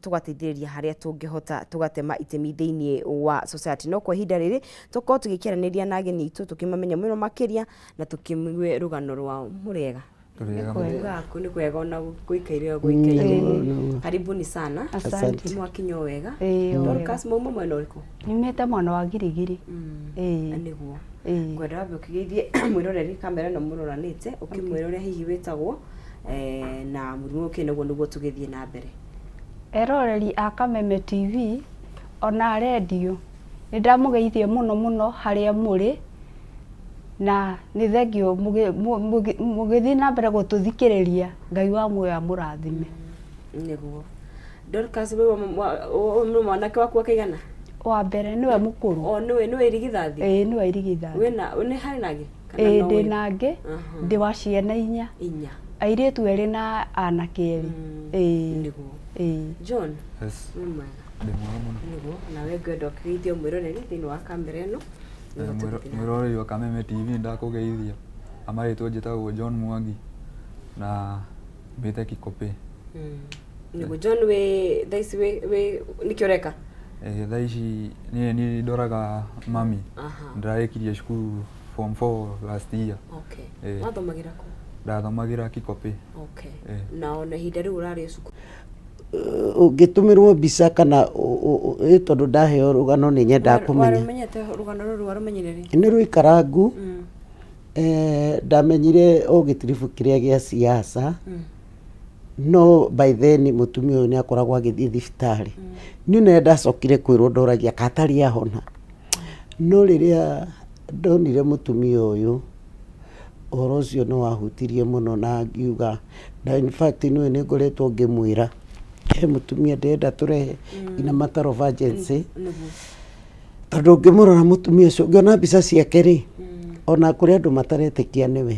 Tũgateithĩrĩria harĩa tũngĩhota, tũgatema itemi thĩinĩ wa society. No kwa ihinda rĩrĩ tũkorwo tũgĩkĩaranĩria na ageni aitũ, tũkĩmamenya mũno makĩria na tũkĩmĩgue rũgano rwao. Mũrĩega? Tũrĩega. Kuga aku nĩ kwega ona gũikaire o gũikaire. Karibuni sana. Asante. Mwakinya o wega? Ĩĩ, o wega. Dorcas, mauma mwena ũrĩkũ? Nyumĩte mwena wa Girigiri. Ĩĩ. Nĩguo. Ĩĩ. Ngwenda wambe ũkĩgeithie mwĩroreri kamera ĩno mũroranĩte, ũkĩmwĩra ũrĩa hihi wĩtagwo na mũrimũ ũkĩ naguo nĩguo tũgĩthiĩ na mbere. Eroreri a Kameme TV ona rendio, nĩ ndamũgeithia mũno mũno harĩa mũrĩ, na nĩ thengiũ mũgĩthiĩ na mbere gũtũthikĩrĩria. Ngai wa muoyo amũrathime. Nĩguo. Dorcas, wĩ mwanake waku akaigana? Wa mbere, nĩwe mũkũrũ. O nĩwe irigithathi? Ĩĩ, nĩwe irigithathi. Wĩna nĩ harĩ nangĩ? Kana Ĩĩ, no ndĩ wĩ- na angĩ. Ndĩ wa ciana inya. Inya. Airĩtu erĩ na anake erĩ. Ĩĩ. Nĩguo. Ĩĩ. John, Yes. wĩ mwega? Ndĩ mwega mũno. Nĩguo, nawe ngwenda ũkĩgeithio mwĩroreri thĩinĩ wa kamera ĩno nĩguo tũgĩthiĩ na mbere. Mwĩroreri wa Kameme TV, ndakũgeithia. Amarĩtwo njĩtagwo John Mwangi na mbĩte Kikopĩ. Nĩguo John, wĩ thaa ici wĩ nĩkĩ ũreka? Thaa ici niĩ nĩ ndoraga mami. Ndĩrarĩkirie cukuru form 4 last year. Wathomagĩra kũ? Ndathomagĩra Kikopĩ. Na ona ihinda rĩu ũrarĩ o cukuru? Ũngĩtũmĩrwo mbica kana ĩ, tondũ ndaheo rũgano nĩ nyendaga kũmenya. Warũmenyete rũgano rũrũ warũmenyire rĩ? Nĩ rũikarangu. Ndamenyire o gĩtiribũ kĩrĩa gĩa siasa, no by then mũtumia ũyũ nĩ akoragwo agĩthiĩ thibitarĩ. Niĩ nĩ ndacokire kwĩrwo, ndoragia ka atarĩ ahona, no rĩrĩa ndonire mũtumia ũyũ, ũhoro ũcio nĩ wahutirie mũno na ngiuga, na in fact nĩũĩ nĩ ngoretwo ngĩmwĩra he mũtumia ndĩrenda tũrehe in a matter of urgency, tondũ ũngĩmũrora mũtumia ũcio, ũngĩona mbica ciake rĩ, ona kũrĩ andũ mataretĩkia nĩwe.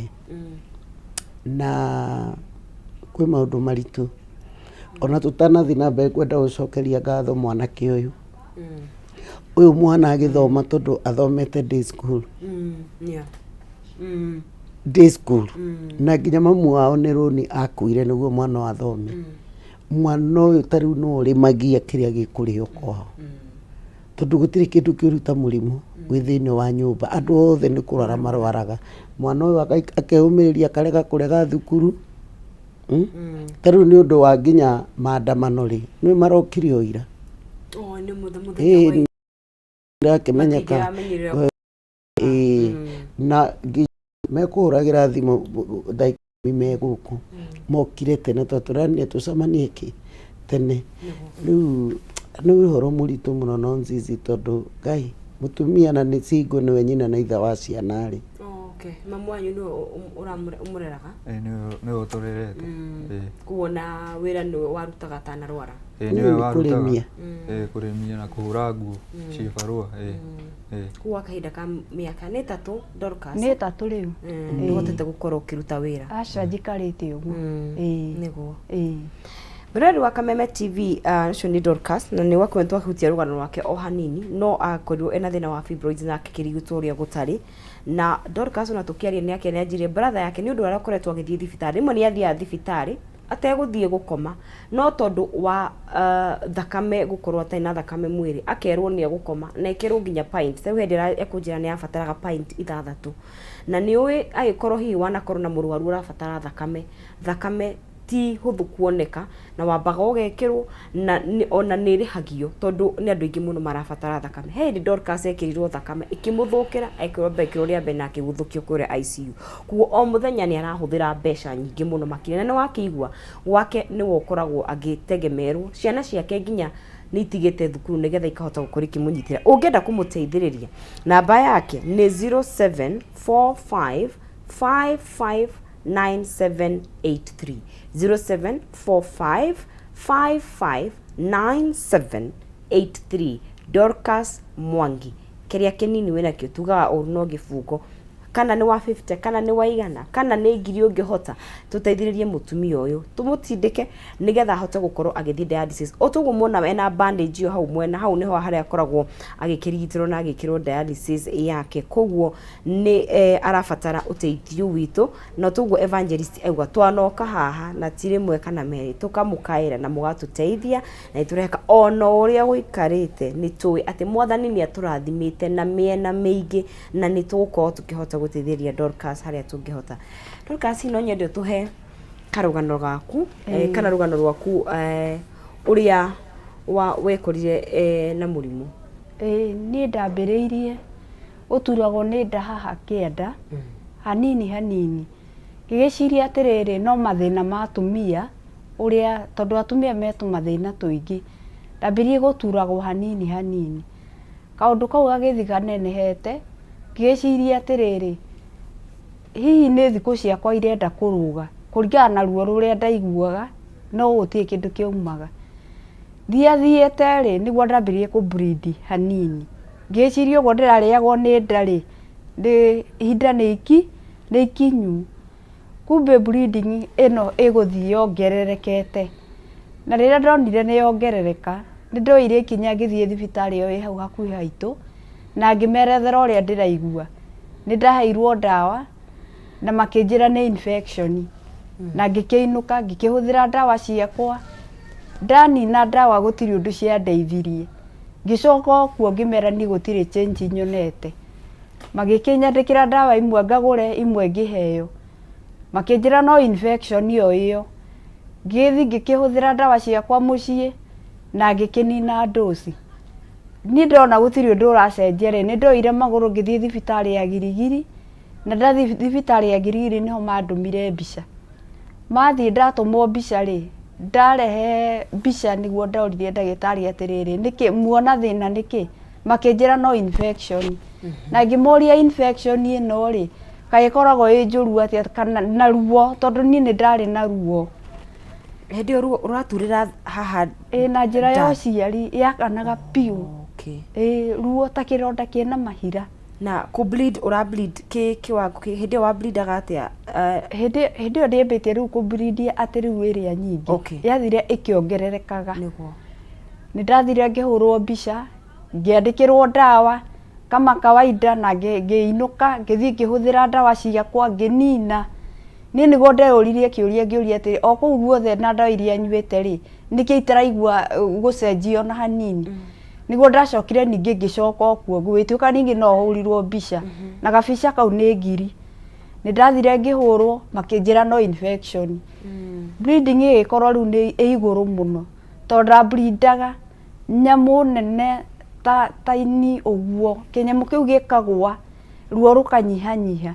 Na kwĩ maũndũ maritũ. Ona tũtanathiĩ na mbere, ngwenda gũcokeria ngatho mwanake ũyũ. Ũyũ mwana agĩthoma, tondũ athomete day school, day school, na nginya mamu wao nĩ rũni akuire nĩguo mwana ũyũ athome. Mwana ũyũ ta rĩu nĩwe ũrĩmagia kĩrĩa gĩkũrĩo kwao, tondũ gũtirĩ kĩndũ kĩũru ta mũrimũ wĩ thĩinĩ wa nyũmba. Andũ othe nĩ kũrwara marwaraga, mwana ũyũ akeyũmĩrĩria, akarega kũrega thukuru. Ta rĩu nĩ ũndũ wa nginya maandamano rĩ, nĩ marokire o ira. Oh, nĩ mũthenya wa Ndĩrakĩmenyeka. Matingĩramenyire. Ĩĩ, na nginya mekũhũragĩra thimũ thaa 10 me gũkũ, mokire tene tondũ tũranire tũcemanie kĩ tene. Rĩu nĩ ũhoro mũritũ mũno, no nzizi, tondũ Ngai, mũtumia na nĩ single, nĩwe nyina na ithe wa ciana rĩ. Oh, okay. Mamu wanyu nĩwe ũmũreraga? Ĩĩ, nĩwe ũtũrerete. Ĩĩ. Koguo na wĩra nĩwe warutaga atanarwara? Ĩĩ, Niĩ nĩwe nĩ warutaga. kũrĩmia. Ĩĩ, kũrĩmia na kũhũra nguo ciĩbarũa. Ĩĩ. Ĩĩ. Koguo gwa kahinda ka mĩaka nĩ 3, Dorcas? Nĩ 3 rĩu. Nĩũhotete gũkorwo ũkĩruta wĩra? Aca, njikarĩte ũguo. Ĩĩ. Nĩguo. Ĩĩ. Mwĩroreri wa Kameme TV, ũcio nĩ Dorcas, na nĩ wakorwo twahutia rũgano rwake o hanini, no akorirwo ena thĩna wa fibroids na akĩrigitwo ũrĩa gũtarĩ. Na Dorcas ona tũkĩaria nĩ ake nĩ anjirie brother yake nĩ ũndũ ũrĩa akoretwo agĩthiĩ thibitarĩ. Rĩmwe nĩ athiaga thibitarĩ ategũthiĩ gũkoma, no tondũ wa thakame gũkorwo atarĩ na thakame mwĩrĩ, akerwo nĩ egũkoma na ekĩrwo nginya pint. Rĩu hĩndĩ ĩrĩa ekũnjĩra nĩ abataraga pint 6, na nĩ ũĩ agĩkorwo hihi wanakorwo na mũrwaru ũrabatara thakame, thakame ti hũthũ kuoneka, na wambaga ũgekĩrwo na ona nĩ ĩrĩhagio, tondũ nĩ andũ aingĩ mũno marabatara thakame. He hĩndĩ Dorcas ekĩrirwo thakame ĩkĩmũthũkĩra, ekĩrwo ekĩrwo rĩa mbere na akĩguthũkio kũrĩa ICU. Koguo o mũthenya nĩ arahũthĩra mbeca nyingĩ mũno makĩria, na nĩ wakĩigua gwake nĩwe ũkoragwo agĩtegemerwo, ciana ciake nginya nĩ itigĩte thukuru nĩgetha ikahota gũkorwo ikĩmũnyitĩra. Ũngĩenda kũmũteithĩrĩria, namba yake nĩ 0745 9783, 0745 559783, Dorcas Mwangi. Kĩrĩa kĩnini wĩnakĩo, tugaga ũru no gĩbungo. Kana nĩ wa 50, kana nĩ wa 100, kana nĩ 1,000 ũngĩhota, tũteithĩrĩrie mũtumia ũyũ, tũmũtindĩke nĩgetha ahote gũkorwo agĩthiĩ dialysis. O toguo muona ena bandage ĩyo hau mwena, hau nĩho harĩa akoragwo agĩkĩrigitĩrwo na agĩkĩrwo dialysis yake. Koguo nĩ arabatara ũteithio witũ, na toguo evangelist auga, twanoka haha na ti rĩmwe kana merĩ, tũkamũkaĩra na mũgatũteithia, na nĩ tũreka ona ũrĩa gũikarĩte, nĩ tũĩ atĩ Mwathani nĩ atũrathimĩte na mĩena mĩingĩ, na nĩ tũgũkorwo tũkĩhota gũteithĩrĩria Dorcas harĩa tũngĩhota. Dorcas, no nyende ũtũhe karũgano gaku, kana rũgano rwaku ũrĩa wekorire na mũrimũ. Ĩĩ niĩ ndambĩrĩirie gũturagwo nĩ nda haha kĩanda, hanini hanini, ngĩgĩciria atĩrĩrĩ, no mathĩna ma atumia, ũrĩa, tondũ atumia me tũmathĩna tũingĩ, ndambĩrĩirie gũturagwo hanini hanini. Kaũndũ kau gagĩthiĩ kanenehete, ngĩciria atĩrĩrĩ, hihi nĩ thikũ ciakwa irenda kũrũga, kũringana na ruo rũrĩa ndaiguaga, no gũtirĩ kĩndũ kĩaumaga. Thiathiĩte rĩ, nĩguo ndambĩrĩirie kũ bleed hanini, ngĩciria ũguo ndĩrarĩagwo nĩ nda rĩ, ihinda nĩ ikinyu. Kumbe bleeding ĩno ĩgũthiĩ yongererekete. Na rĩrĩa ndonire nĩ yongerereka, nĩ ndoire ikinya ngĩthiĩ thibitarĩ ĩyo ĩ hau hakuhĩ haitũ, na ngĩmerethera ũrĩa ndĩraigua. Nĩ ndaheirwo ndawa, na makĩnjĩra nĩ infection. Na ngĩkĩinũka, ngĩkĩhũthĩra ndawa ciakwa, ndanina ndawa gũtirĩ ũndũ ciandeithirie. Ngĩcoka o kuo ngĩmera niĩ gũtirĩ change nyonete. Magĩkĩnyandĩkĩra ndawa imwe ngagũre, imwe ngĩheo. Makĩnjĩra no infection o ĩyo. Ngĩgĩthiĩ ngĩkĩhũthĩra ndawa ciakwa mũciĩ na ngĩkĩnina dose. Niĩ ndona gũtirĩ ũndũ ũracenjia rĩ, nĩ ndoire magũrũ ngĩthiĩ thibitarĩ ya Giligili, na ndathiĩ thibitarĩ ya Giligili nĩho mandũmire mbica. Mathiĩ ndatũmwo mbica rĩ, ndarehe mbica nĩguo ndoririe ndagĩtarĩ atĩrĩrĩ, nĩkĩ muona thĩna nĩkĩ? Makĩnjĩra no infection. Na ngĩmoria infection ĩno rĩ, kaĩ ĩkoragwo ĩ njũru atĩa kana na ruo tondũ niĩ nĩ ndarĩ na ruo. Hĩndĩ ĩyo ruo rũraturĩra haha? Ĩ, na njĩra ya ũciari yakanaga biũ. Ĩ, ruo ta kĩronda kĩna mahira. Na kũ bleed ũra bleed kĩ kĩwango hĩndĩ ĩyo wa bleedaga atĩa? Hĩndĩ ĩyo ndĩambĩtie rĩu kũ bleed atĩ rĩu ĩrĩa nyingĩ. Yathire ĩkĩongererekaga. Nĩ ndathire ngĩhũrwo mbica, ngĩandĩkĩrwo ndawa kama kawaida na ngĩinũka ngĩthiĩ ngĩhũthĩra ndawa ciakwa ngĩnina. Niĩ nĩguo ndeyũririe kĩũria ngĩũria atĩrĩ, o kũu guothe na ndawa iria nyuĩte rĩ, nĩkĩ itaraigua gũcenjia ona hanini? Nĩguo ndacokire ningĩ ngĩcoka o kuo gũgĩtuĩka ningĩ no hũrirwo mbica na gabica kau nĩ ngiri. Nĩ ndathire ngĩhũrwo makĩnjĩra no infection. Bleeding ĩgĩkorwo rĩu nĩ ĩ igũrũ mũno tondũ nda bleed aga nyamũ nene ta ta ini ũguo, kĩnyamũ kĩu gĩkagũa, ruo rũkanyihanyiha,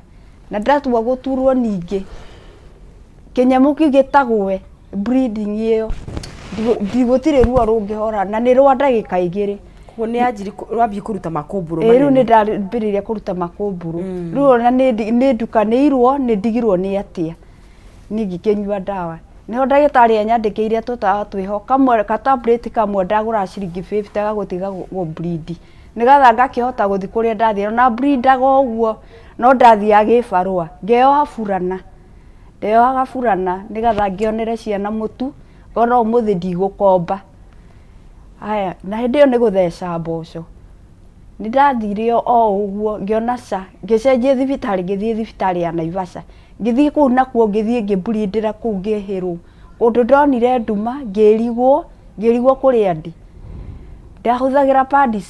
na ndatua gũturwo ningĩ, kĩnyamũ kĩu gĩtagũe bleeding ĩyo, gũtirĩ ruo rũngĩhora na nĩ rwa ndagĩka 2. Koguo nĩ yanjiri wambie kũruta makũmbũrũ manene. Ĩĩ rĩu nĩ ndambĩrĩirie kũruta makũmbũrũ, rĩu ona nĩ ndukanĩirwo nĩ ndigirwo nĩ atĩa. Niĩ ngĩkĩnyua ndawa. Nĩho ndagĩtarĩ anyandĩkĩire tũtawa twĩho, kamwe ga tablet kamwe ndagũraga ciringi fifty gagũtiga gũ bleed. Nĩgetha ngakĩhota gũthiĩ kũrĩa ndathiĩ. Ona bleed aga ũguo, no ndathiaga gĩbarũa, ngeyoha burana, ndeyohaga burana nĩgetha ngĩonere ciana mũtu, ngona ũmũthĩ ndigũkomba. Haya, na hĩndĩ ĩyo nĩ gũtheca mboco. Nĩ ndathire o ũguo, ngĩona ca, ngĩcenjia thibitarĩ ngĩthiĩ thibitarĩ ya Naivasha. Ngĩthiĩ kũu nakuo ngĩthiĩ ngĩ bleed ĩra kũu ngĩhĩrwo. Kũndũ ndonire nduma, ngĩrigwo, ngĩrigwo kũrĩa ndĩ. Ndahũthagĩra pad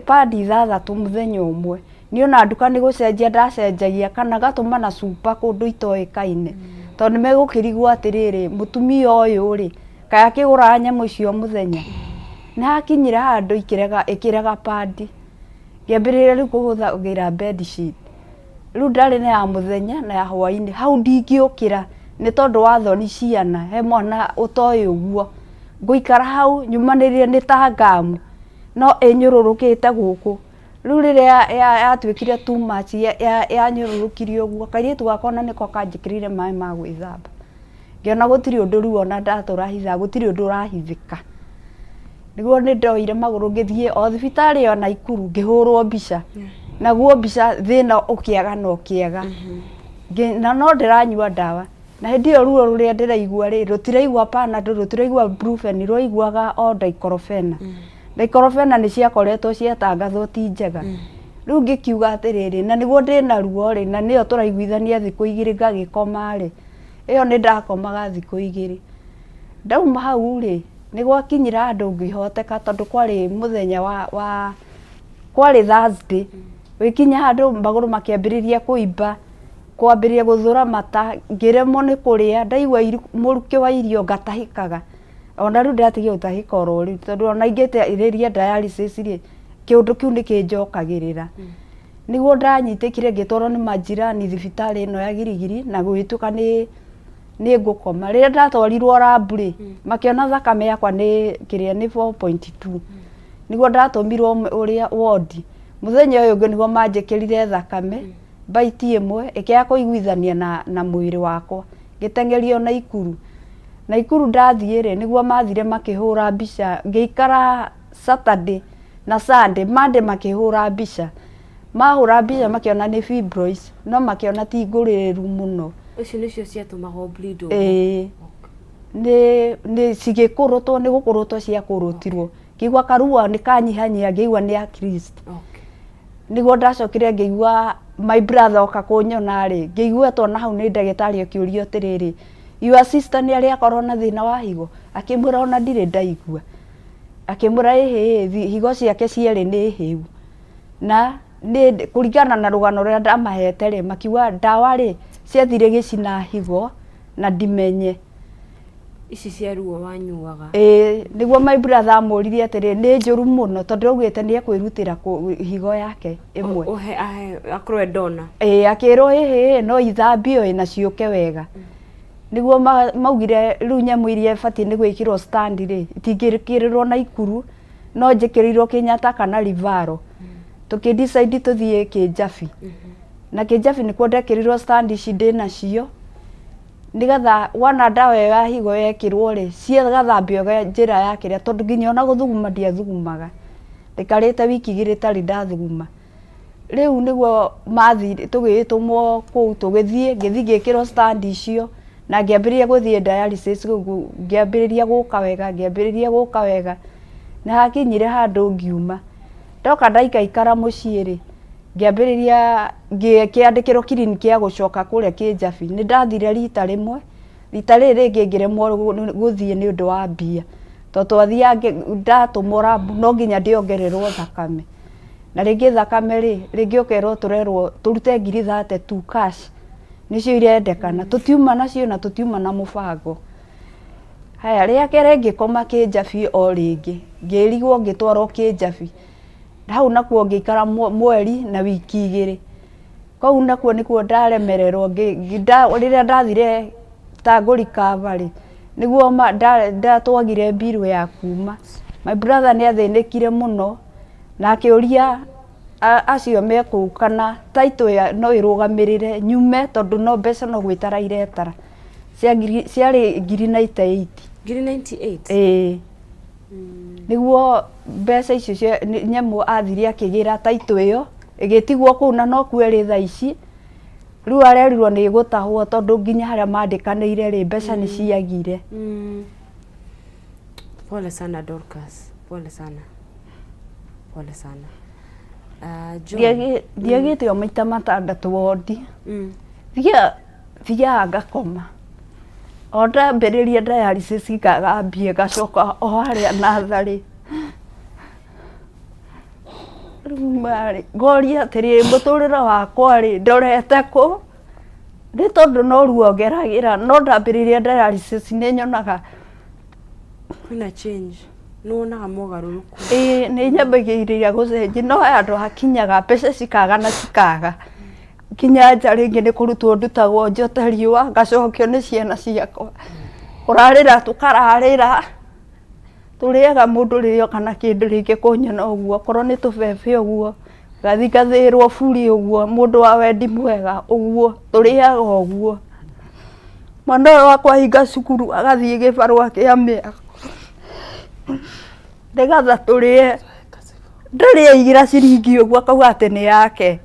pad ithathatũ mũthenya ũmwe. Niĩ ona nduka nĩ gũcenjia ndacenjagia kana ngatũma na cuba kũndũ itoĩkaine. Tondũ nĩ megũkĩrigwo atĩrĩrĩ, mũtumia ũyũ rĩ, kaĩ akĩgũraga nyamũ icio o mũthenya? Nĩ hakinyire handũ ikĩrega ĩkĩrega pad. Ngĩambĩrĩria rĩu kũhũthagĩra bed sheet. Rĩu ndarĩ na ya mũthenya na ya hwainĩ, hau ndingĩũkĩra nĩ tondũ wa thoni ciana, he mwana ũtoĩ ũguo. Ngũikara hau nyũmanĩrĩire nĩ ta ngamu, no ĩnyũrũrũkĩte gũkũ. Rĩu rĩrĩa yatuĩkire too much yanyũrũrũkirie ũguo, kairĩtu gakwa ona nĩko kanjĩkĩrĩire maĩ ma gwĩthamba. Ngĩona gũtirĩ ũndũ rĩu ona ndatũra hithaga gũtirĩ ũndũ ũrahithĩka. Nĩguo nĩ ndoire magũrũ ngĩthiĩ o thibitarĩ ĩyo Naikuru ngĩhũrwo mbica. Naguo mbica thĩna ũkĩaga na ũkĩaga. Na no ndĩranyua ndawa. Na hĩndĩ ĩyo ruo rũrĩa ndĩraigua rĩ, rũtiraigua Panadol, rũtiraigua Brufen, rwaiguaga o Diclofenac. Diclofenac nĩ ciakoretwo ciatangathwo ti njega. Rĩu ngĩkiuga atĩrĩrĩ, na nĩguo ndĩna ruo rĩ, na nĩyo tũraiguithania thikũ igĩrĩ ngagĩkoma rĩ, ĩyo nĩ ndakomaga thikũ igĩrĩ. Ndauma hau rĩ, nĩ gwakinyire handũ ngĩhoteka tondũ kwarĩ mũthenya wa wa kwarĩ Thursday, gũgĩkinya handũ magũrũ makĩambĩrĩria kũimba, kwambĩrĩria gũthũra mata, ngĩremwo nĩ kũrĩa, ndaigua mũrukĩ wa irio ngatahĩkaga. Ona rĩu ndĩratigia gũtahĩka oro rĩu tondũ ona ingĩteithĩrĩria dialysis rĩ, kĩũndũ kĩu nĩ kĩnjokagĩrĩra. Nĩguo ndanyitĩkire ngĩtwarwo nĩ manjirani thibitarĩ ĩno ya Girigiri na gũgĩtuĩka nĩ nĩ ngũkoma. Rĩrĩa ndatwarirwo lab rĩ, makĩona thakame yakwa nĩ kĩrĩa nĩ 4.2. Nĩguo ndatũmirwo ũrĩa wodi. Mũthenya ũyũ ũngĩ nĩguo manjĩkĩrire thakame baiti ĩmwe ĩkĩaga kũiguithania na, na mwĩrĩ wakwa. Ngĩteng'erio Naikuru. Naikuru ndathiĩ rĩ, nĩguo mathire makĩhũra mbica, ngĩikara Saturday na Sunday, Monday makĩhũra mbica. Mahũra mbica makĩona nĩ fibroids, no makĩona ti ngũrĩrĩru mũno. Icio nĩcio ciatũmaga ũ bleed ũguo? Ĩĩ. Nĩ nĩ cigĩkũrũtwo nĩ gũkũrũtwo ciakũrũtirwo. Ngĩigua karuo nĩ kanyihanyiha ngĩigua nĩ at least. Okay. Nĩguo ndacokire ngĩigua my brother oka kũnyona rĩ, ngĩigua etwo na hau nĩ ndagĩtarĩ akĩũrio atĩrĩrĩ, your sister nĩ arĩ akorwo na thĩna wa higo? Akĩmwĩra ona ndirĩ ndaigua. Akĩmwĩra ĩhĩ higo ciake cierĩ nĩ hĩu. Na nĩ kũringana na rũgano rũrĩa ndamahete rĩ, makiuga ndawa rĩ, ciathire gĩcina higo na ndimenye. Ici cia ruo wanyuaga? Ĩĩ, nĩguo my brother amũririe atĩrĩ, nĩ njũru mũno tondũ augĩte nĩ ekwĩrutĩra higo yake ĩmwe. Ũhe ahe akorwo e donor. Ĩĩ, akĩrwo ĩhĩ no ithambio ĩ na ciũke wega. Nĩguo maugire rĩu nyamũ iria ĩbatiĩ nĩ gwĩkĩrwo stand rĩ, itingĩkĩrĩrwo Naikuru, no njĩkĩrĩirwo Kenyatta kana Referral. Tũkĩ decide tũthiĩ Kĩnjabi. Na Kĩnjabi nĩkuo ndekĩrirwo stand ici ndĩnacio, nĩgetha wona ndawa ĩyo ya higo yekĩrwo rĩ, cigathambio njĩra ya kĩrĩa, tondũ nginya ona gũthuguma ndiathugumaga. Ndaikarĩte wiki igĩrĩ itarĩ ndathuguma. Rĩu nĩguo mathire tũgĩtũmwo kũu tũgĩthiĩ, ngĩthiĩ ngĩkĩrwo stand icio, na ngĩambĩrĩria gũthiĩ dialysis kũu, ngĩambĩrĩria gũka wega, ngĩambĩrĩria gũka wega, nĩ hakinyire handũ ngiuma. Ndoka ndaikaikara mũciĩ rĩ, ngĩambĩrĩria ngĩandĩkĩrwo kiriniki ya gũcoka kũrĩa Kĩnjabi. Nĩ ndathire rita rĩmwe, rita rĩrĩ rĩngĩ ngĩremwo gũthiĩ nĩ ũndũ wa mbia, tondũ twathiaga ndatũmwo lab no nginya ndĩongererwo thakame. Na rĩngĩ thakame rĩ, rĩngĩ ũkerwo tũrerwo tũrute ngiri 32 cash, nĩcio irendekana. Tũtiuma nacio na tũtiuma na mũbango. Haya, rĩa kerĩ ngĩkoma Kĩnjabi o rĩngĩ, ngĩrigwo ngĩtwarwo Kĩnjabi. Hau nakuo ngĩikara mweri na wiki igĩrĩ. Kũu nakuo nĩkuo ndaremererwo, rĩrĩa ndathire ta ngũ recover rĩ, nĩguo twagire mbirũ ya kuma. My brother nĩ athĩnĩkire mũno na akĩũria acio me kũu kana title no ĩrũgamĩrĩre nyume tondũ no mbeca no gwĩtara iretara. Ciarĩ ngiri 98. Ngiri 98? Ĩĩ. Nĩguo mbeca icio cia nyamũ athire akĩgĩra title ĩyo, ĩgĩtigwo kũu na nokuo ĩrĩ thaa ici. Rĩu arerirwo nĩ ĩgũtahwo tondũ nginya harĩa mandĩkanĩire rĩ, mbeca nĩ ciagire. Pole sana Dorcas, pole sana. Pole sana. John. Ndiagĩte o maita matandatũ wondi. Thiaga ngakoma. O ndambĩrĩria dialysis ngaga mbia ngacoka o harĩa natharĩ. Rĩu ma rĩ, ngoria atĩrĩrĩ mũtũrĩre wakwa rĩ, ndorete kũ? Nĩ tondũ no ruo ngeragĩra, no ndambĩrĩria dialysis nĩ nyonaga Kwĩna change. Nĩ wonaga mogarũrũku. Ĩĩ nĩ nyambagĩrĩria gũcenjia no he handũ hakinyaga mbeca cikaga na cikaga. Nginya nja rĩngĩ nĩ kũrutwo ndutagwo njote riũa ngacokio nĩ ciana ciakwa. Kũrarĩra tũkararĩra, tũrĩaga mũndũ rĩrĩa oka na kĩndũ rĩngĩ kũnyona ũguo, okorwo nĩ tũbebe ũguo, ngathiĩ ngathĩĩrwo buri ũguo, mũndũ wa wendi mwega ũguo, tũrĩaga ũguo. Mwana ũyũ wakwa ahinga cukuru agathiĩ gĩbarũa kĩa mĩako, nĩgetha tũrĩe. Ndarĩ aigĩra ciringi ũguo akauga atĩ nĩ yake.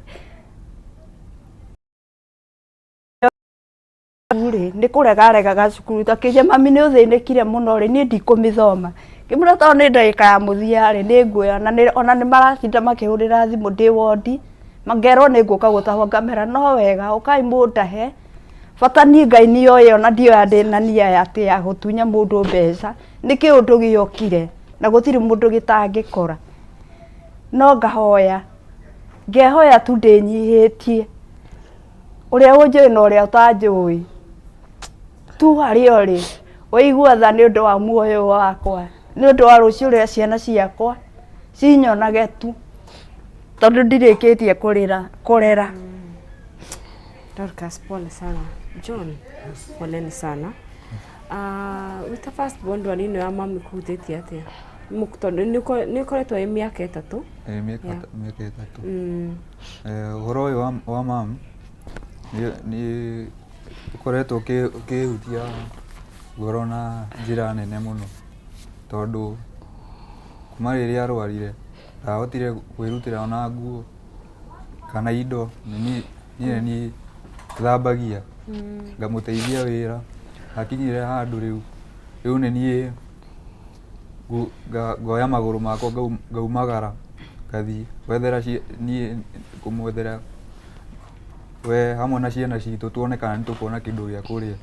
Rĩ nĩ kũrega aregaga cukuru, akĩnjĩra mami nĩ ũthĩnĩkire mũno rĩ, niĩ ndikũmĩthoma. Ngĩmwĩra tondũ nĩ ndagĩka ya mũthia rĩ, nĩ nguoya na ona nĩ maratinda makĩhũrĩra thimũ ndĩ wondi, ngerwo nĩ ngũka gũtahwo ngamera no wega ũkai mũndahe, bata niĩ Ngai nĩ oĩ ona ndioya ndĩna nia atĩ ya gũtunya mũndũ mbeca, nĩ kĩũndũ gĩokire na gũtirĩ mũndũ gĩtangĩkora. No ngahoya, ngehoya tu ndĩnyihĩtie. Ũrĩa ũnjũĩ na ũrĩa ũtanjũĩ, tu harĩa ũrĩ, ũigue tha nĩ ũndũ wa muoyo wakwa, nĩ ũndũ wa rũciũ rwa ciana ciakwa, cinyonage tu, tondũ ndirĩkĩtie kũrĩra, kũrera. Dorcas, pole sana. John, poleni sana. Uh, wĩ ta first born ndwari ĩno ya mami kũhutĩtie atĩa? Tondũ nĩ ĩkoretwo ĩ mĩaka ĩtatũ. Ĩ mĩaka yeah. mĩaka ĩtatũ. Mm. Eh, ũhoro ũyũ wa, wa mam nĩ nĩ ũkoretwo ũkĩhutia ngoro na njĩra nene mũno tondũ kuma rĩrĩa arwarire ndahotire kwĩrutĩra ona nguo kana indo nĩ niĩ nĩ niĩ thambagia ngamũteithia wĩra hakinyire handũ rĩu rĩu nĩ niĩ ngoya magũrũ makwa ngaumagara ngathiĩ gwethera niĩ kũmwethera we hamwe na ciana citũ tuone kana nĩ tũkuona kĩndũ gĩa kũrĩa.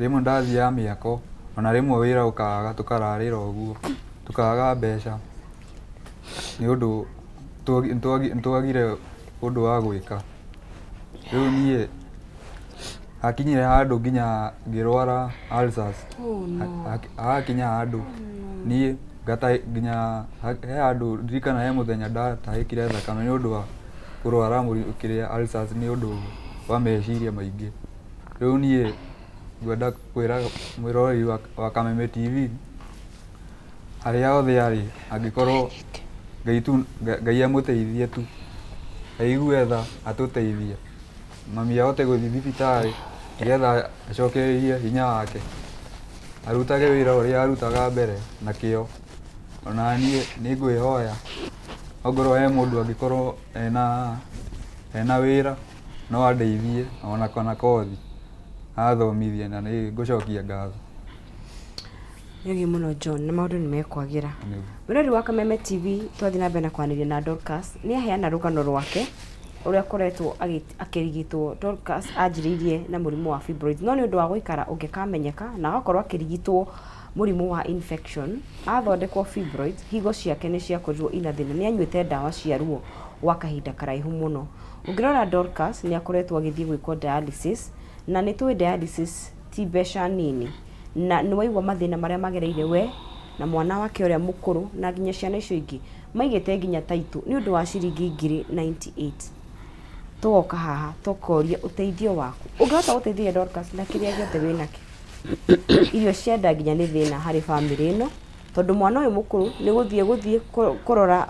Rĩmwe ndathiaga mĩako ona rĩmwe wĩra ũkaga tũkararĩra ũguo tũkaga mbeca nĩ ũndũ nĩtwagire ũndũ wa gwĩka. Rĩu niĩ hakinyire handũ nginya ngĩrwara ulcers. Hakinya handũ niĩ nginya he handũ ndirikana he mũthenya ndatahĩkire thakame nĩ ũndũ wa kũrwara kĩrĩa ulcers nĩ ũndũ wa meciria maingĩ. Rĩu niĩ ngwenda kwĩra mwĩroreri wa Kameme TV harĩa hothe arĩ angĩkorwo Ngai tu Ngai amũteithie tu aigue tha atũteithie mami ahote gũthiĩ thibitarĩ nĩgetha acokererie hinya wake arutage wĩra ũrĩa arutaga mbere na kĩo. Ona niĩ nĩ ngwĩhoya ongorwo he mũndũ angĩkorwo ena ena wĩra no andeithie ona kana kothi athomithie na nĩ ngũcokia ngatho. Nĩũgĩ mũno John, na maũndũ nĩ mekwagĩra. Mwĩrori wa Kameme TV, twathiĩ na mbere na kwaranĩria na Dorcas, nĩ aheana rũgano rwake ũrĩa akoretwo akĩrigitwo. Dorcas anjĩrĩirie na mũrimũ wa fibroids, no nĩ ũndũ wa gũikara ũngĩkamenyeka na agakorwo akĩrigitwo mũrimũ wa infection, athondekwo fibroids, higo ciake nĩ ciakorirwo ina thĩna, nĩ anyuĩte ndawa cia ruo gwa kahinda karaihu mũno. Ũngĩrora Dorcas nĩ akoretwo agĩthiĩ gwĩkwo dialysis, na nĩ tũĩ dialysis ti mbeca nini. Na nĩ waigua mathĩna marĩa magereire we na mwana wake ũrĩa mũkũrũ na nginya ciana icio ingĩ maigĩte nginya taitũ nĩ ũndũ wa ciringi 98,000. Tũgoka haha tũkoria ũteithio waku. Ũngĩhota gũteithĩrĩria Dorcas na kĩrĩa gĩothe wĩnakĩo. Irio cia nda nginya nĩ thĩna harĩ bamĩrĩ ĩno tondũ mwana ũyũ mũkũrũ nĩ gũthiĩ gũthiĩ kũrora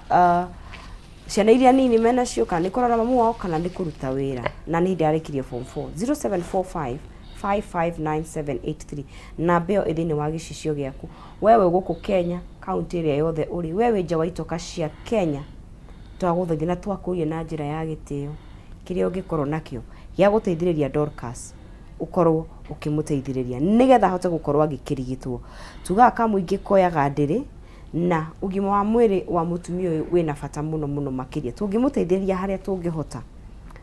ciana iria nini menacio kana nĩ kũrora mamu wao kana nĩ kũruta wĩra na nĩ hĩndĩ arĩkirie form 4. 0745 559783 namba ĩyo ĩ thĩinĩ wa gĩcicio gĩaku we wĩ gũkũ Kenya kaunti ĩrĩa yothe ũrĩ we wĩ nja wa itoka cia Kenya twagũthaitha na twakũria na njĩra ya gĩtĩo kĩrĩa ũngĩkorwo nakĩo gĩa gũteithĩrĩria Dorcas ũkorwo ũkĩmũteithĩrĩria nĩgetha ahote gũkorwo agĩkĩrigitwo tugaga kamũingĩ koyaga ndĩrĩ na ũgima wa mwĩrĩ wa mũtumia ũyũ wĩna bata mũno mũno makĩria tũngĩmũteithĩrĩria harĩa tũngĩhota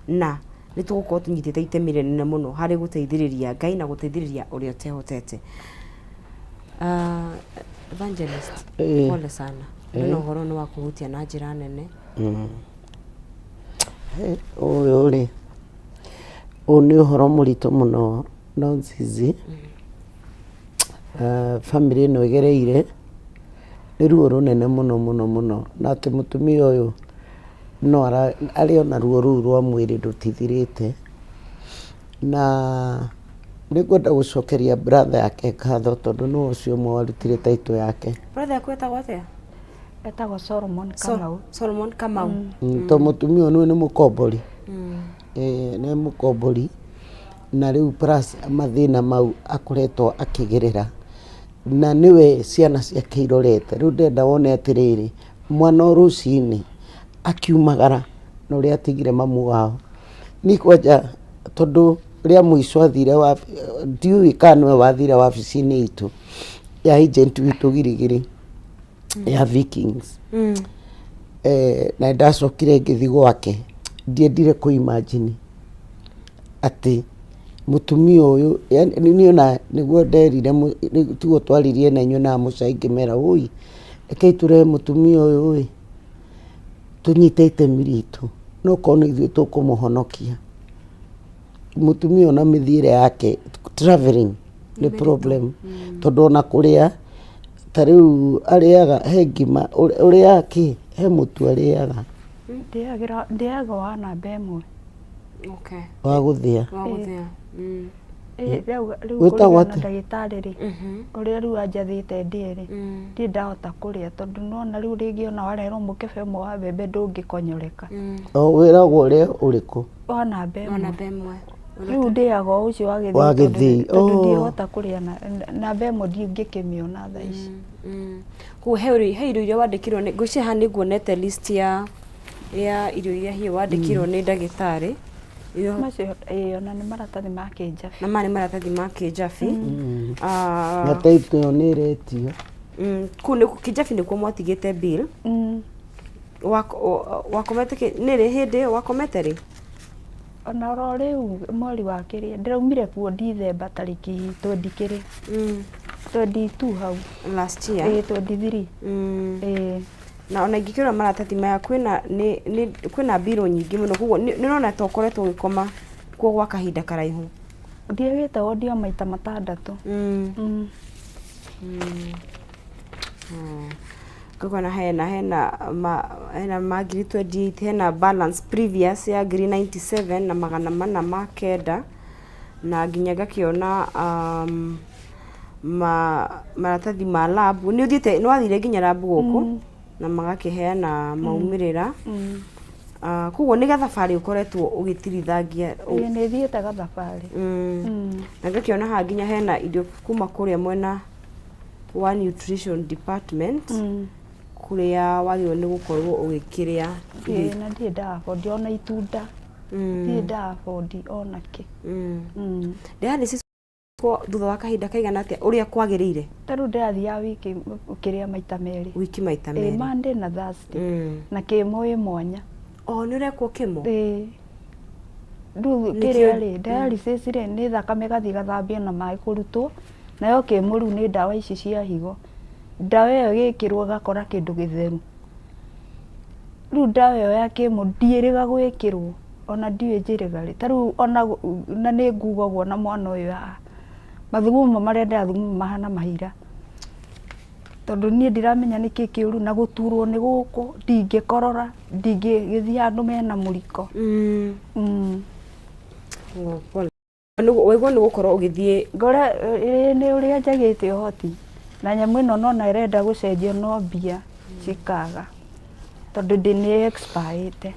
na nĩ tũgũkorwo tũnyitĩte itemi rĩnene mũno harĩ gũteithĩrĩria Ngai na gũteithĩrĩria ũrĩa ũtehotete. Uh, evangelist, Ĩĩ. pole sana. Ĩno ũhoro nĩ wa kũhutia na njĩra nene. Ũyũ rĩ, ũyũ nĩ ũhoro mũritũ mũno no Zizi, bamĩrĩ ĩno ĩgereire nĩ ruo rũnene mũno mũno mũno, na atĩ mũtumia ũyũ no arĩ o na ruo rũu rwa mwĩrĩ rũtithirĩte, na nĩ ngwenda gũcokeria brother yake ngatho tondũ nĩwe ũcio ũmwe warutire title yake. Brother yaku etagwo atĩa? Etagwo Solomon Kamau. Solomon Kamau. Tondũ mũtumia ũyũ nĩ mũkombori, nĩ mũkombori na rĩu plus mathĩna mau akoretwo akĩgerera, na nĩwe ciana ciake irorete. Rĩu ndĩrenda wone atĩrĩrĩ, Mwana o rũcinĩ akiumagara na ũrĩa atigire mamu wao. Niĩ kwanja tondũ rĩa mũico athire ndiũĩ kana nĩwe wathire wabici-inĩ itũ ya agent witũ Girigiri ya Vikings. Na nĩndacokire ngĩthiĩ gwake, ndiendire kũ imagine atĩ mũtumia ũyũ, yaani niĩ ona nĩguo nderire tiguo twaririe na inyuĩ na Mũcai ngĩmera ũi, rekei tũrehe mũtumia ũyũ ĩ, tũnyite itemi ritũ, no korwo nĩ ithuĩ tũkũmũhonokia. Mũtumia ũyũ na mĩthiĩre yake travelling nĩ problem, tondũ ona kũrĩa, ta rĩu arĩaga he ngima, ũrĩaga kĩ? He mũtu arĩaga. Ndĩaga wa namba ĩmwe. Okay. Wa gũthĩa. Wa gũthĩa. Ĩ, rĩu rĩu Wĩtagwo kũringana na atĩa? ndagĩtarĩ rĩ, ũrĩa rĩu anjathĩte ndĩe rĩ, ndirĩ ndahota kũrĩa tondũ nĩwona rĩu rĩngĩ ona wareherwo mũkebe ũmwe wa mbembe ndũngĩkonyoreka. O wĩragwo ũrĩe ũrĩkũ? Wa namba Wa ĩmwe. namba ĩmwe. Rĩu ndĩaga o ũcio wa gĩthĩi Wa tondũ gĩthĩi, tondũ oh. ndingĩhota kũrĩa na namba ĩmwe ndingĩkĩmĩona thaa ici. Koguo he irio he irio iria wandĩkĩirwo nĩ ngwĩciria haha nĩ nguonete list ya ya irio iria hihi wandĩkĩirwo nĩ ndagĩtarĩ. Irio Macio ĩĩ ona nĩ maratathi ma kĩnjabi. na maya nĩ maratathi ma kĩnjabi. Ah, Na taitũ ĩyo nĩ ĩretio. Kũu nĩ kĩnjabi nĩkuo mwatigĩte bill. Wakomete nĩ rĩ hĩndĩ ĩyo wakomete rĩ? Ona oro rĩu mweri wa kĩrĩa ndĩraumire kuo December tarĩki twendi kĩrĩa 22 hau. Last year. Ĩĩ 23. Ĩĩ. Na ona ingĩkĩrora maratathi maya kwĩna nĩ nĩ kwĩna mbirũ nyingĩ mũno koguo nĩ ũrona ta ũkoretwo ũgĩkoma kuo gwa kahinda karaihu. Thiagĩte wondi o maita matandatũ. Ngakona hena hena ma hena ma ngiri 28 hena balance previous ya ngiri 97 na 409 na nginya ngakĩona ma maratathi ma lab nĩ ũthiĩte nĩ wathire nginya lab gũkũ na magakĩheana maumĩrĩra. Koguo nĩ gathabarĩ ũkoretwo ũgĩtirithangia. Ĩĩ nĩ thiĩte gathabarĩ. Na ngakĩona haha nginya hena indo kuma kũrĩa mwena wa nutrition department kũrĩa wagĩrĩirwo nĩ gũkorwo ũgĩkĩrĩa Ĩĩ na ndirĩ nda afford ona itunda. Ndirĩ nda afford ona kĩ. Dialysis thutha wa kahinda kaigana atĩa ũrĩa kwagĩrĩire? Ta rĩu ndĩrathiaga wiki kĩrĩa maita merĩ. Wiki maita Ĩĩ merĩ. Monday na Thursday. Na chemo ĩ mwanya. O nĩ ũrekwo chemo? Ĩĩ. Rĩu Nĩkĩo- kĩrĩa rĩ, dialysis rĩ, nĩ thakame ĩgathiĩ ĩgathambio na maĩ kũrutwo, nayo chemo rĩu nĩ ndawa ici cia higo. Ndawa ĩyo ĩgĩkĩrwo ĩgakora kĩndũ gĩtheru. Rĩu ndawa ĩyo ya chemo ndiĩrĩga gwĩkĩrwo, ona ndiũĩ njĩrĩga rĩ. Ta rĩu ona na nĩ nguga ũguo na mwana ũyũ haha, mathugumo marĩa ndĩrathuguma mahana mahira. Tondũ niĩ ndiramenya nĩkĩ kĩũru na gũturwo nĩ gũkũ, ndingĩkorora, ndingĩgĩthiĩ handũ mena mũriko. Oh, pole. Waigua nĩ gũkorwo ũgĩthiĩ Ngore ĩĩ nĩ ũrĩa njagĩte ũhoti na nyamũ ĩno nona ĩrenda gũcenjio no mbia cikaga tondũ ndĩ nĩ expire ĩte.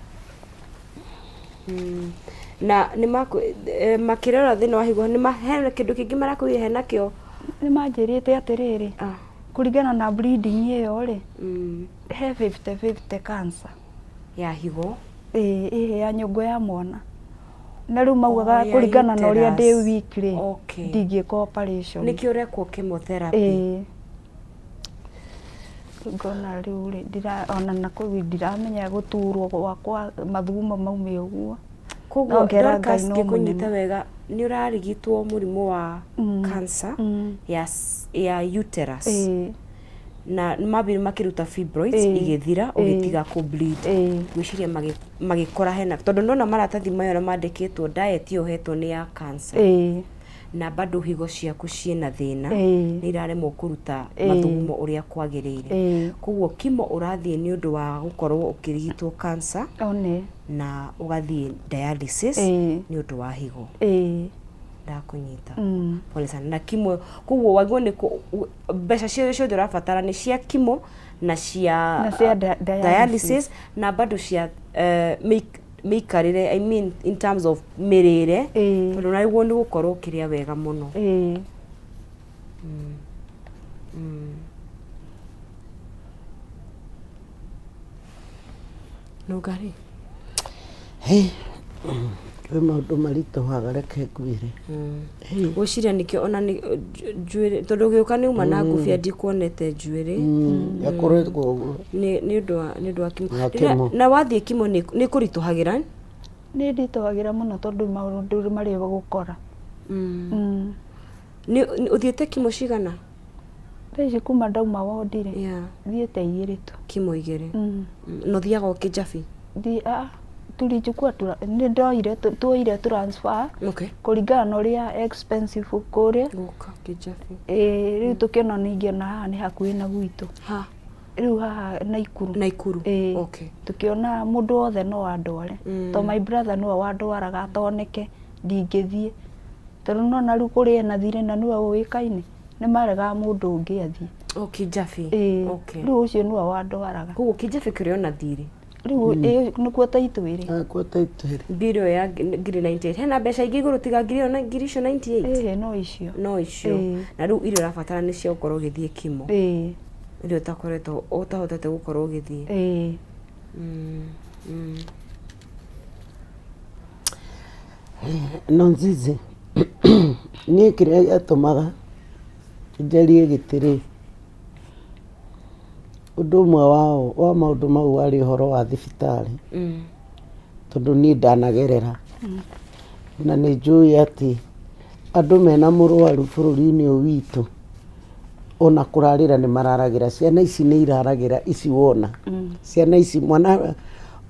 Na nĩ makĩrora thĩna wa higo nĩ he kĩndũ kĩngĩ marakwĩrire henakĩo? Nĩ manjĩrĩte atĩrĩrĩ, kũringana na bleeding ĩyo rĩ, he 50-50 cancer. Ya higo? Ĩĩ ĩĩ ya nyũngũ ya mwana. Na rĩu maugaga Oh, ya kũringana na ũrĩa ndĩ uterus. weak rĩ, Okay. ndingĩka operation. Nĩkĩo ũrekwo chemotherapy? Ĩĩ. Ngona rĩu rĩ, ndira ona na kũu ndiramenya gũturwo gwakwa mathugumo maume ũguo. Koguo No ngera Dorcas Ngai no ngĩkũnyita mũnene. wega nĩ ũrarigitwo mũrimũ wa cancer ya uterus. Ĩĩ. Na mambire makĩruta fibroids Ĩĩ. igĩthira Ĩĩ. ũgĩtiga kũ bleed. Ĩĩ. Ngwĩciria magĩkora hena tondũ ndona maratathi maya ũrĩa mandĩkĩtwo diet ĩyo ũhetwo nĩ ya cancer. Ĩĩ. Na bado higo ciaku ciĩna thĩna Ĩĩ. nĩ iraremwo kũruta Ĩĩ. mathugumo ũrĩa kwagĩrĩire. Ĩĩ. Koguo chemo ũrathiĩ nĩ ũndũ wa gũkorwo ũkĩrigitwo cancer One. na ũgathiĩ dialysis Ĩĩ. nĩ ũndũ wa higo. Ĩĩ. Ndakũnyita. Pole sana. Na chemo koguo wagĩrĩirwo nĩ mbeca ciothe ciothe ũrabatara nĩ cia chemo na cia Na cia dialysis. dialysis na bado cia mĩikarĩre, I mean in terms of mĩrĩre. Ĩĩ. Tondũ nagwo nĩ gũkorwo ũkĩrĩa wega mũno. Ĩĩ. Nũngarĩ. Hey, kwĩ maũndũ maritũhaga reke ngwĩre. Gwĩciria nĩkĩo ona nĩ njuĩrĩ tondũ ũgĩũka nĩ uma na ngũbia ndikuonete njuĩrĩ. Yakoretwo ũguo. Nĩ nĩ ũndũ wa nĩ ũndũ wa chemo. Wa Rĩrĩa- chemo. Na wathiĩ chemo nĩ nĩ kũritũhagĩra? Nĩ nditũhagĩra mũno tondũ maũndũ marĩa gũkora. Nĩ nĩ- ũthiĩte chemo cigana? Thaa ici kuma ndauma wondi rĩ, Yeah. thiĩte igĩrĩ tu. Chemo igĩrĩ. Na ũthiaga o Kĩjabi? Thi, ah, tulichukua tura, nĩ ndoire tuoire transfer Okay. kũringana na ũrĩa expensive kũrĩa. Gũka Kĩjabi. Ĩĩ, rĩu tũkĩona ningĩ ona haha nĩ hakuhĩ na gwitũ. Ha. Rĩu haha Naikuru. Naikuru. Ĩĩ. Okay. Tũkĩona mũndũ wothe no andware. To my brother nĩwe wandwaraga atoneke ndingĩthiĩ. Tondũ nĩwona rĩu kũrĩa ena thirĩ na nĩwe ũĩkaine, nĩ maregaga mũndũ ũngĩ athiĩ. Oh, Kĩjabi. Ĩĩ. Okay. Rĩu ũcio nĩwe wandwaraga. Koguo Kĩjabi kũrĩ ona thirĩ. Rĩu ĩĩ nĩkuo taitũ ĩrĩ. Ah, kuo taitũ ĩrĩ. Mbirũ ĩyo ya ngiri 98. Hena mbeca ingĩ igũrũ tiga ngiri ĩyo na ngiri icio 98? Ĩĩ no icio. No icio. Ĩĩ. Na rĩu iria ũrabatara nĩ cia gũkorwo ũgĩthiĩ chemo. Ĩĩ. Iria ũtakoretwo ũtahotete gũkorwo ũgĩthiĩ. Ĩĩ. No Nzizi, niĩ kĩrĩa gĩatũmaga njarie gĩtĩ rĩ, ũndũ ũmwe wao wa maũndũ mau warĩ ũhoro wa thibitarĩ, tondũ niĩ ndanagerera, na nĩ njũĩ atĩ andũ mena mũrwaru bũrũri-inĩ ũyũ witũ, ona kũrarĩra nĩ mararagĩra, ciana ici nĩ iraragĩra ici wona, ciana ici mwana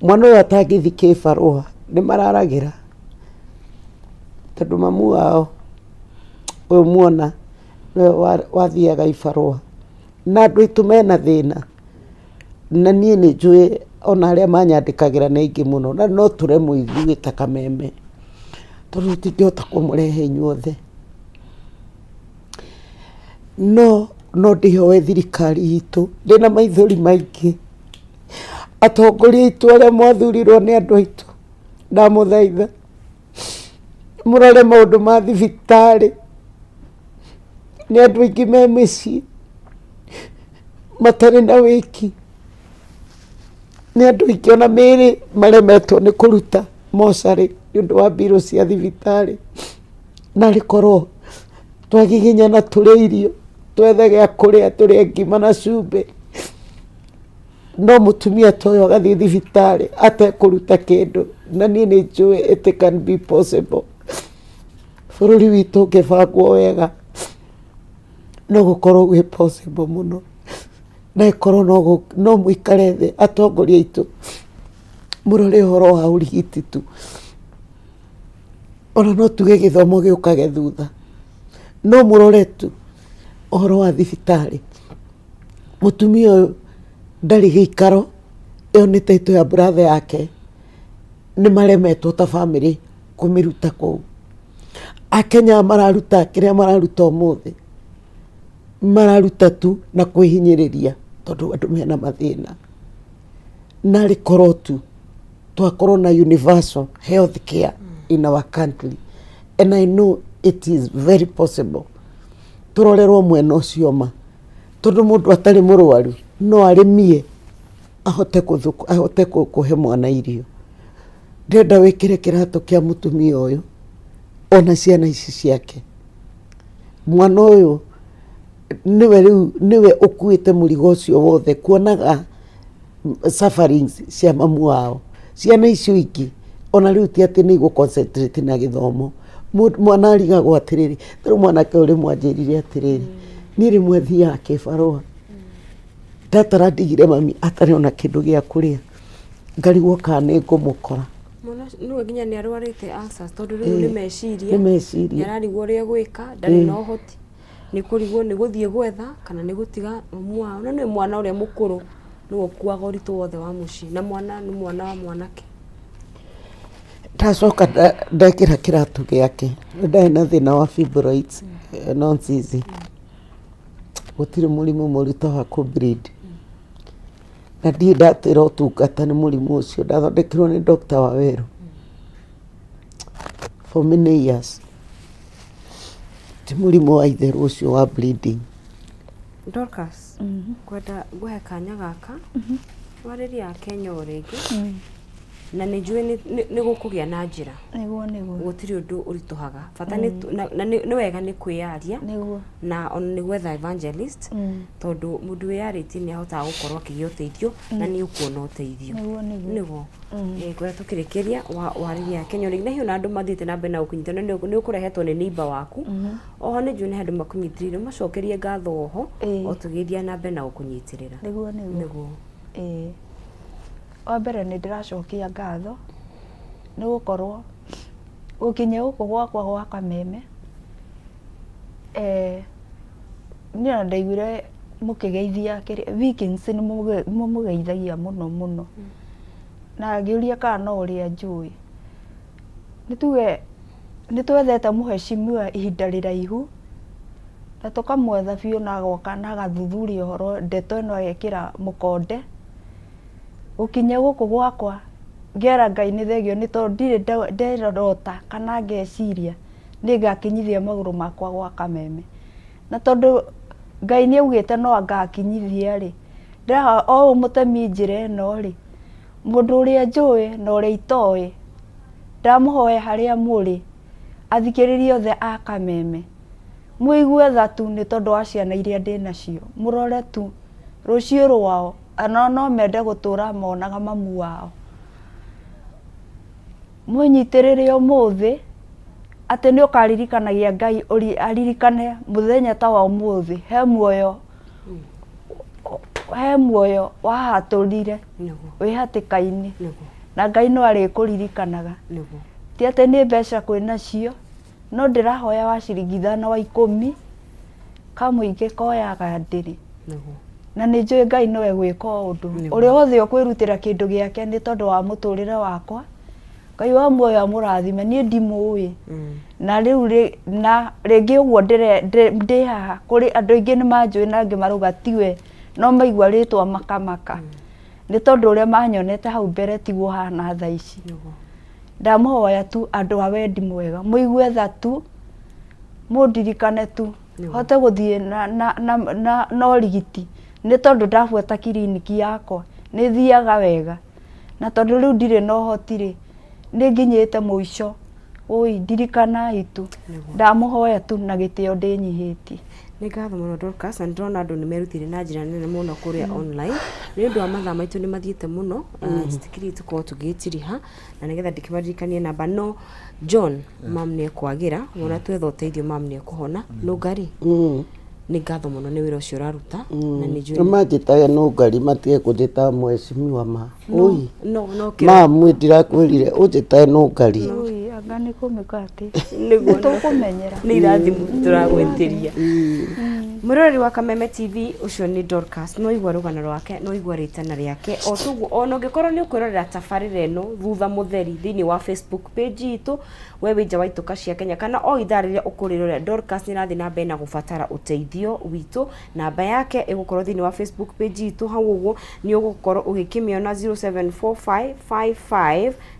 mwana ũyũ atangĩthiĩ kĩbarũa nĩ mararagĩra, tondũ mamu wao ũyũ muona nĩwe wathiaga ibarũa, na andũ aitũ mena thĩna, na niĩ nĩ njũĩ ona arĩa manyandĩkagĩra nĩ aingĩ mũno, na no tũremwo ithuĩ ta kameme, tondũ tũtingĩhota kũmũrehe inyuothe. No no ndĩhoe thirikari itũ ndĩna maithori maingĩ, atongoria aitũ arĩa mwathurirwo nĩ andũ aitũ, ndamũthaitha mũrore maũndũ ma thibitarĩ, nĩ andũ aingĩ me mĩciĩ matarĩ na wĩki, nĩ andũ aingĩ ona mĩĩrĩ maremetwo nĩ kũruta mocarĩ nĩ ũndũ wa mbirũ cia thibitarĩ. Narĩ korwo twagiginyana tũrĩe irio, twethe gĩa kũrĩa tũrĩe ngima na cumbĩ, no mũtumia ta ũyũ agathiĩ thibitarĩ atekũruta kĩndũ, na niĩ nĩ njũĩ it can be possible. Bũrũri witũ ũngĩbangwo wega, no gũkorwo gwĩ possible mũno, na ĩkorwo no mũikare thĩ atongoria aitũ, mũrore ũhoro wa ũrigiti tu. Ona no tuge gĩthomo gĩũkage thutha, no mũrore tu ũhoro wa thibitarĩ. Mũtumia ũyũ ndarĩ gĩikaro, ĩyo nĩ title ya brother yake, nĩ maremetwo ta bamĩrĩ kũmĩruta kũu. Akenya aya mararuta kĩrĩa mararuta ũmũthĩ, mararuta tu na kwĩhinyĩrĩria tondũ andũ mena mathĩna. Narĩ korwo tu twakorwo na universal health care in our country and I know it is very possible tũrorerwo mwena ũcio ma tondũ mũndũ atarĩ mũrwaru no arĩmie ahote kũthũkũ ahote kũhe mwana irio ndĩrenda wĩkĩre kĩratũ kĩa mũtumia ũyũ ona ciana ici ciake mwana ũyũ nĩwe rĩu nĩwe ũkuĩte mũrigo ũcio wothe kuonaga sufferings cia mamu wao ciana icio ingĩ ona rĩu ti atĩ nĩ igũ concentrate na gĩthomo mwana arigagwo atĩrĩrĩ ta rĩu mwanake ũyũ rĩmwe anjĩrire atĩrĩrĩ niĩ rĩmwe thiaga kĩbarũa ndatara ndigire mami atarĩ ona kĩndũ gĩa kũrĩa ngarigwo kana nĩ ngũmũkora. Mwana ũcio nĩwe nginya nĩ arwarĩte ulcers tondũ rĩu nĩ meciria nĩ meciria nĩ ararigwo ũrĩa egwĩka ndarĩ na ũhoti nĩ kũrigwo nĩ gũthiĩ gwetha kana nĩ gũtiga mamu wao na nĩ mwana ũrĩa mũkũrũ nĩwe ũkuaga ũritũ wothe wa mũciĩ na mwana nĩ mwana wa mwanake. Ndacoka ndekĩra kĩratũ gĩake, nĩ ndarĩ na thĩna wa fibroids nonsense, gũtirĩ mũrimũ mũru ta wa kũ bleed na ndirĩ ndatĩra ũtungata nĩ mũrimũ ũcio, ndathondekirwo nĩ Doctor Waweru for many years. Ti mũrimũ wa itherũ ũcio wa bleeding. Dorcas, ngwenda ngũhe kanya gaka. Warĩria Akenya o rĩngĩ na nĩ njũĩ nĩ gũkũgĩa na njĩra. Nĩguo nĩguo. Gũtirĩ ũndũ ũritũhaga bata nĩ na nĩ wega nĩ kwĩyaria. Nĩguo. Na ona nĩ gwetha evangelist, tondũ mũndũ wĩyarĩtie nĩ ahotaga gũkorwo akĩgĩa ũteithio na nĩ ũkuona ũteithio. Nĩguo nĩguo. Nĩguo. Ngwenda tũkĩrĩkĩria warĩria Akenya o rĩngĩ, na hihi ona andũ mathiĩte na mbere na gũkũnyita nĩ ũkũrehetwo nĩ neighbor waku. Oho nĩ njũĩ nĩ handũ makũnyitĩrĩire, ũmacokerie ngatho oho o tũgĩthiĩ na mbere na gũkũnyitĩrĩra. Nĩguo nĩguo. Nĩguo. Ĩĩ. Wa mbere nĩ ndĩracokia ngatho nĩ gũkorwo gũkinya gũkũ gwakwa gwa Kameme, niĩ ona ndaiguire mũkĩgeithia kĩrĩa, Vikings nĩ mũmũgeithagia mũno mũno. Na ngĩũria kana no ũrĩa njũĩ. Nĩ tuge nĩ twethete mũheshimiwa ihinda rĩraihu, na tũkamwetha biũ na agoka na agathuthuria ũhoro ndeto ĩno agekĩra mũkonde. Gũkinya gũkũ gwakwa ngera Ngai nĩ thengio nĩ tondũ ndirĩ nderota kana ngeciria nĩ ngakinyithia magũrũ makwa gwa Kameme. Na tondũ Ngai nĩ augĩte no angakinyithia rĩ, ndĩrahoya o ũũ mũtemi njĩra ĩno rĩ, mũndũ ũrĩa njũĩ na ũrĩa itoĩ, ndamũhoya harĩa mũrĩ, athikĩrĩria othe a Kameme, mũigue tha tu nĩ tondũ wa ciana iria ndĩnacio, mũrore tu rũciũ rwao, onao no mende gũtũra monaga mamu wao. Mũnyitĩrĩre ũmũthĩ, atĩ nĩ ũkaririkanagia Ngai aririkane mũthenya ta wa ũmũthĩ, he muoyo, he muoyo wahatũrire wĩ hatĩka-inĩ, na Ngai no arĩkũririkanaga. Ti atĩ nĩ mbeca kwĩnacio, no ndĩrahoya wa ciringi ithano wa ikũmi, kamũingĩ koyaga ndĩrĩ. Na nĩ njũĩ Ngai no egwĩka o ũndũ. Ũrĩa wothe ũkwĩrutĩra kĩndũ gĩake nĩ tondũ wa mũtũrĩre wakwa, Ngai wa muoyo amũrathime, niĩ ndimũĩ. Na rĩu na rĩngĩ ũguo ndĩ haha, kũrĩ andũ aingĩ nĩ manjũĩ na angĩ marauga tiwe, no maigua rĩtwa makamaka. Nĩ tondũ ũrĩa manyonete hau mbere tiguo hana thaa ici. Ndamũhoya tu andũ a wendi mwega, mũigue tha tu, mũndirikane tu, hote gũthiĩ na na na na na ũrigiti, nĩ tondũ ndabuata kiriniki yakwa, nĩ thiaga wega. Na tondũ rĩu ndirĩ na ũhoti rĩ, nĩ nginyĩte mũico, ũi ndirikanai tu, ndamũhoya tu na gĩtĩo ndĩnyihĩtie. Nĩ ngatho mũno Dorcas, na nĩndĩrona andũ nĩ merutĩire na njĩra nene mũno kũrĩa online, nĩ ũndũ wa mathaa maitũ nĩ mathiĩte mũno, na njĩtĩkĩrie tũkorwo tũgĩtiriha, na nĩgetha ndĩkĩmaririkanie namba, no John, mam nĩ ekwagĩra, wona twetha ũteithio mam nĩ ekũhona, Nũngari, nĩ ngatho mũno nĩ wĩra ũcio ũraruta, na nĩ njũĩ Nĩ manjĩtage Nũngari matige kũnjĩta mheshimiwa ma. Oi. No no kĩro Mamu ndirakwĩrire ũnjĩtage Nũngari. Oi, anga nĩ kũmĩka atĩ. Nĩguo. Tũkũmenyera. Nĩ irathimo tũragwĩtĩria. Mwĩroreri wa Kameme TV, ũcio nĩ Dorcas, no igua rũgano rwake, no igua rĩtana rĩake, o tuguo ona ũngĩkorwo nĩ ũkwĩrorera tabarĩra ĩno thutha mũtheri thĩinĩ wa Facebook page itũ, we wĩ nja wa ituka cia Kenya kana o ithaa rĩrĩa ũkũrĩrorera, Dorcas nĩ arathiĩ na mbere na gũbatara ũteithio witũ. Namba yake ĩgũkorwo thĩinĩ wa Facebook page itũ hau ũguo, nĩ ũgũkorwo ũgĩkĩmĩona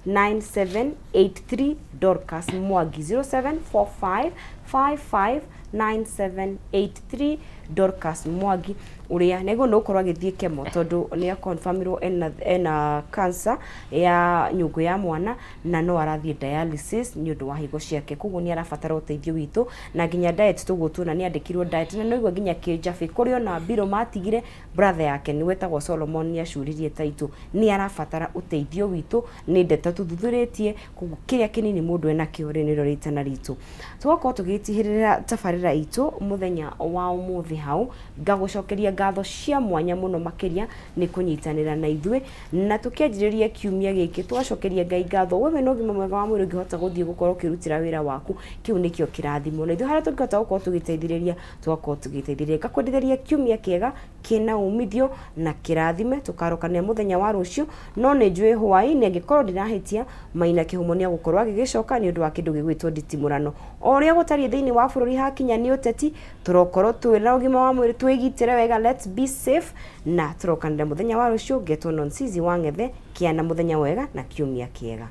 0745559783 Dorcas Mwangi, 0745559783 Dorcas Mwangi ũrĩa nĩguo nĩ gũkorwo agĩthiĩ kemo tondũ nĩ akonfamirwo ena cancer ya nyũngũ ya mwana na no arathiĩ dialysis nĩ ũndũ wa higo ciake, koguo nĩ arabatara ũteithio witũ na nginya diet tũguo tuona nĩ andĩkirwo diet na noigua nginya kĩnjabĩ kũrĩ ona mbirũ matigire brother yake nĩ wetagwo Solomon nĩ acuririe taitũ nĩ arabatara ũteithio witũ nĩ ndeto tũthuthurĩtie koguo kĩrĩa kĩnini mũndũ enakĩo rĩ nĩrĩo rĩtana ritũ tũgakorwo tũgĩtihĩrĩra tabarĩra itũ mũthenya wa ũmũthĩ hau ngagũcokeria ngatho cia mwanya mũno makĩria nĩ kũnyitanĩra na ithuĩ na tũkĩanjĩrĩria kiumia gĩkĩ tũgacokeria Ngai ngatho we wĩna ũgima mwega wa mwĩrĩ ũngĩhota gũthiĩ gũkorwo ũkĩrutĩra wĩra waku kĩu nĩkĩo kĩrathimo na ithuĩ harĩa tũngĩhota gũkorwo tũgĩteithĩrĩria tũgakorwo tũgĩteithĩrĩria ngakwendithĩria kiumia kĩega kĩna umithio na kĩrathime tũkarokanĩra mũthenya wa rũciũ no nĩ njũĩ hwaĩ-inĩ angĩkorwo ndirahĩtia Maina Kĩhumo nĩ agũkorwo agĩgĩcoka nĩ ũndũ wa kĩndũ gĩgwĩtwo nditimũrano o ũrĩa gũtariĩ thĩinĩ wa bũrũri hakinya nĩ ũteti tũrokorwo twĩ na ũgima wa mwĩrĩ twĩgitĩre wega, let's be safe na tũrokanĩra mũthenya wa rũciũ ngetwo Nonsizi wa Ng'ethe kĩa na mũthenya mwega na kiumia kĩega.